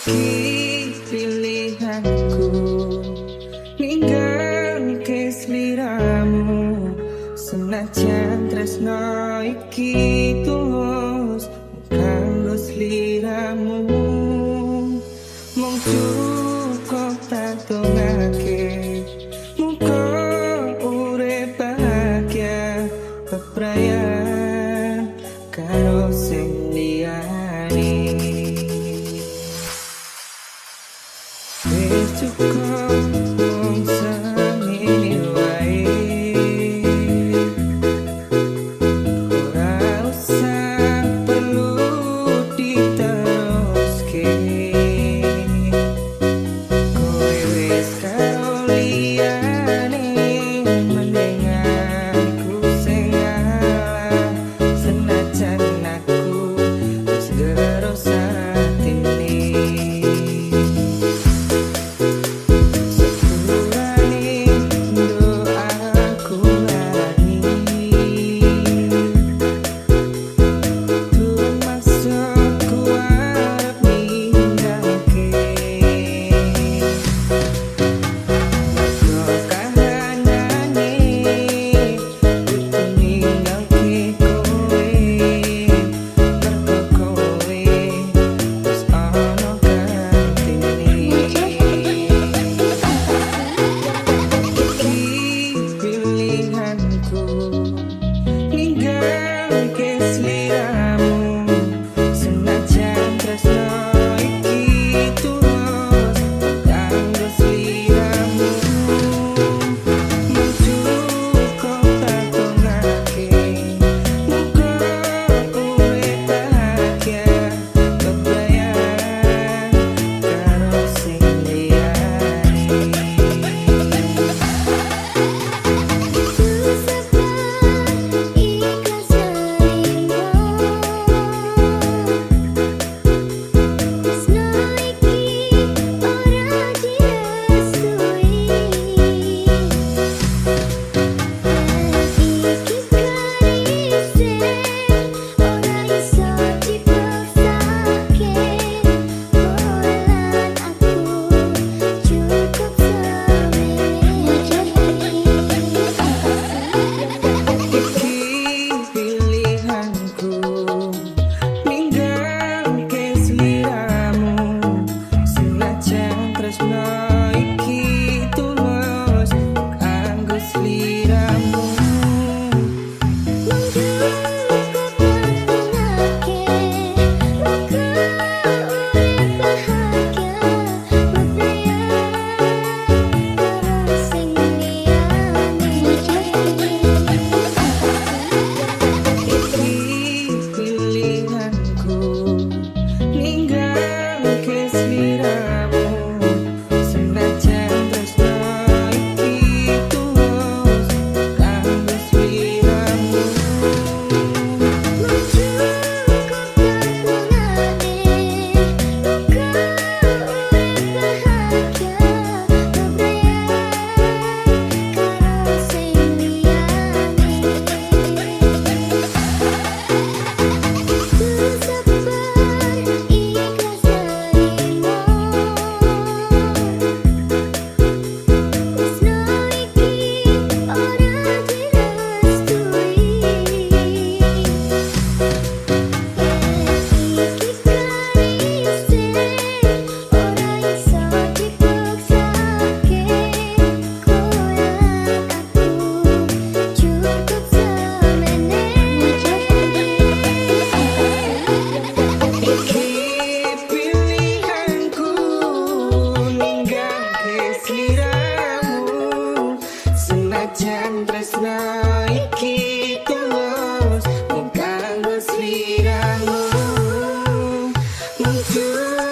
Iki pilihanku, ninggalke sliramu. Senajan tresno iki tulus kanggo sliramu, mung cukup tak dongake muga urip bahagia bebrayan karo sing liyane. Wis cukup mung semene wae, ora usah perlu diteruske. Kowe wis karo liyane, mending aku sing ngalah. Senajan aku wis gerus atine. Sepurane nduk, aku larani. Maksudku arep ninggalke, mergo kahanane kudu ninggalke kowe, mergo kowe wis ana gantine. Iki pilihanku, ninggalke sliramu. Senajan tresno iki tulus kanggo sliramu, mung cukup tak dongake muga urip bahagia bebrayan karo sing liyane. Ku sabar ikhlas nerimo. Tresno iki ora direstui. Iki garise, ora iso dipaksake. Kowe lan aku cukup semene. Iki pilihanku, ninggalke sliramu. Senajan tresno iki tulus kanggo sliramu. Mung cukup tak dongake muga urip bahagia bebrayan karo sing liyane. Iki pilihanku, ninggalke sliramu. Senajan tresno iki tulus kanggo sliramu. Mung cukup tak dongake muga urip bahagia bebrayan karo sing liyane. Ku sabar ikhlas nerimo. Tresno iki ora direstui. Iki garise, ora iso dipaksake. Kowe lan aku cukup semene. Iki pilihanku, ninggalke sliramu. Senajan tresno iki tulus mung kanggo sliramu, mung cukup